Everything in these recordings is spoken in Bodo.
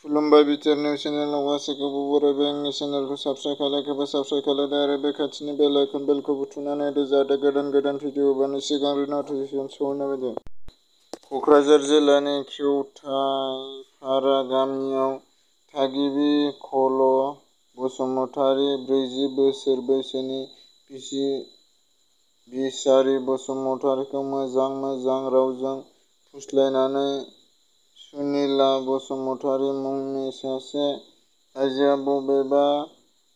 खुलुमबाय बिटिआर निउज चेनेलाव गासैखौबो बरायबाय। आंनि चेनेलखौ साबस्क्राइब खालायदो आरो बे खाथिनि बेल आइकन बेलखौबो थुनानै होदो जाहाथे गोदान भिडिअ हगारनायनि सिगां नटिफिकेसन सहैनाय बायदि। क'क्राझार जिल्लानि खेवथायफारा गामियाव थागिबि कल' बसुमतारी 40 बोसोर बैसोनि बिसि बिसारि बसुमतारीखौ मोजां रावजों फुस्लायनानै सुनिला बसुमतारी मुंनि सासे आइजोआ बबेबा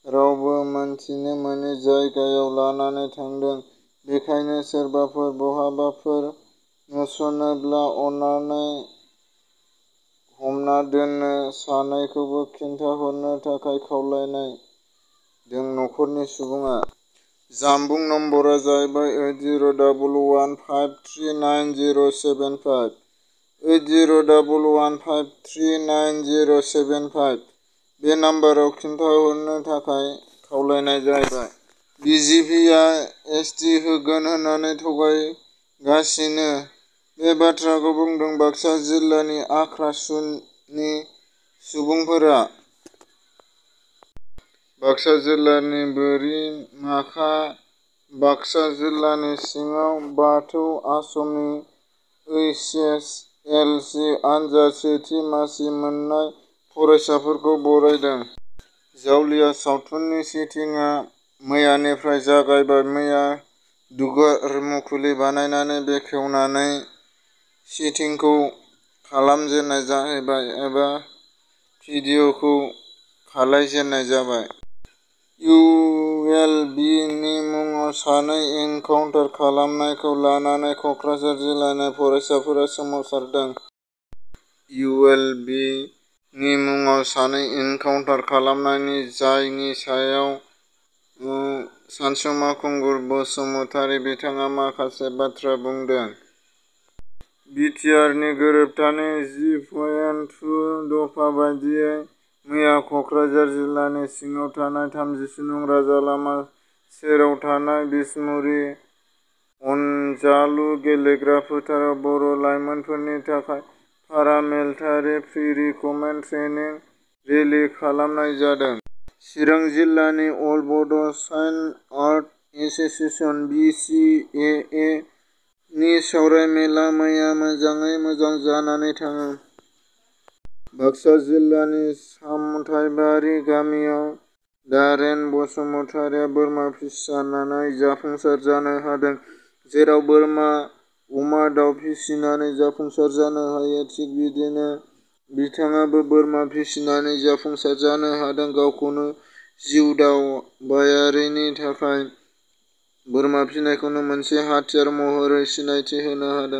रावबो मोनथिनो मोनै जायगायाव लानानै थांदों। बेखायनो सोरबाफोर बहाबाफोर नुसनोब्ला अन्नानै हमना दोननो सानैखौबो खिन्थाहरनो थाखाय खावलायनाय दों नखरनि सुबुङा। जानबुं नम्बरा जाहैबाय 8011539075 8011539075 बे नाम्बाराव खिन्थाहरनो थाखाय खावलायनाय जाबाय। बिजिपिआ एसटि होगोन होननानै थगायगासिनो बे बाथ्राखौ बुंदों बाक्सा जिल्लानि आख्रासुनि सुबुंफोरा। बाक्सा जिल्लानि बोरिमाखा बाक्सा जिल्लानि सिङाव बाथौ आश्रमनि ओइचएसएलसि आनजाद सेथि मासि मोननाय फरायसाफोरखौ बरायदों। जावलिया सावथुननि शुटिंआ मैयानिफ्राय जागायबाय। मैया दुगार-मुखुलि बानायनानै बेखेवनानै शुटिंखौ खालामजेननाय जाहैबाय एबा भिडिअ'खौ खालायजेननाय जाबाय। इउएलबि नि मुङाव सानै एनकाउन्टार खालामनायखौ लानानै क'क्राझार जिल्लानि फरायसाफोरा सोमावसारदों। इउएलबि नि मुङाव सानै एनकाउन्टार खालामनाय जायनि सायाव सानसुमा खुंगुर बसुमतारी बिथाङा माखासे बाथ्रा बुंदों। बिटिआरनि गोरोबथानि 10.2 दफा बायदियै मैया क'क्राझार जिल्लानि सिङाव थानाय 30 नं राजालामा सेराव थानाय बिसमुरि अनजालु गेलेग्रा फोथाराव बर' लाइमोनफोरनि थाखाय पारा-मिलिटारि प्रि-रिक्रुटमेन्ट ट्रेनिं रेलि खालामनाय जादों। चिरां जिल्लानि अल बड' फाइन आर्ट एस'सिएशन (BCAA) नि सावरायमेला मैया मोजाङै मोजां जानानै थाङो। बाक्सा जिल्लानि सामथाइबारि गामियाव दारेन बसुमतारीया बोरमा फिसिनानै जाफुंसार जानो हादों। जेराव बोरमा, अमा, दाउ फिसिनानै जाफुंसार जानो हायो थिग बिदिनो बिथाङाबो बोरमा फिसिनानै जाफुंसार जानो हादों। गावखौनो जिउ दावबायारिनि थाखाय बोरमा फिसिनायखौनो मोनसे हाथियार महरै सिनायथि होनो हादों।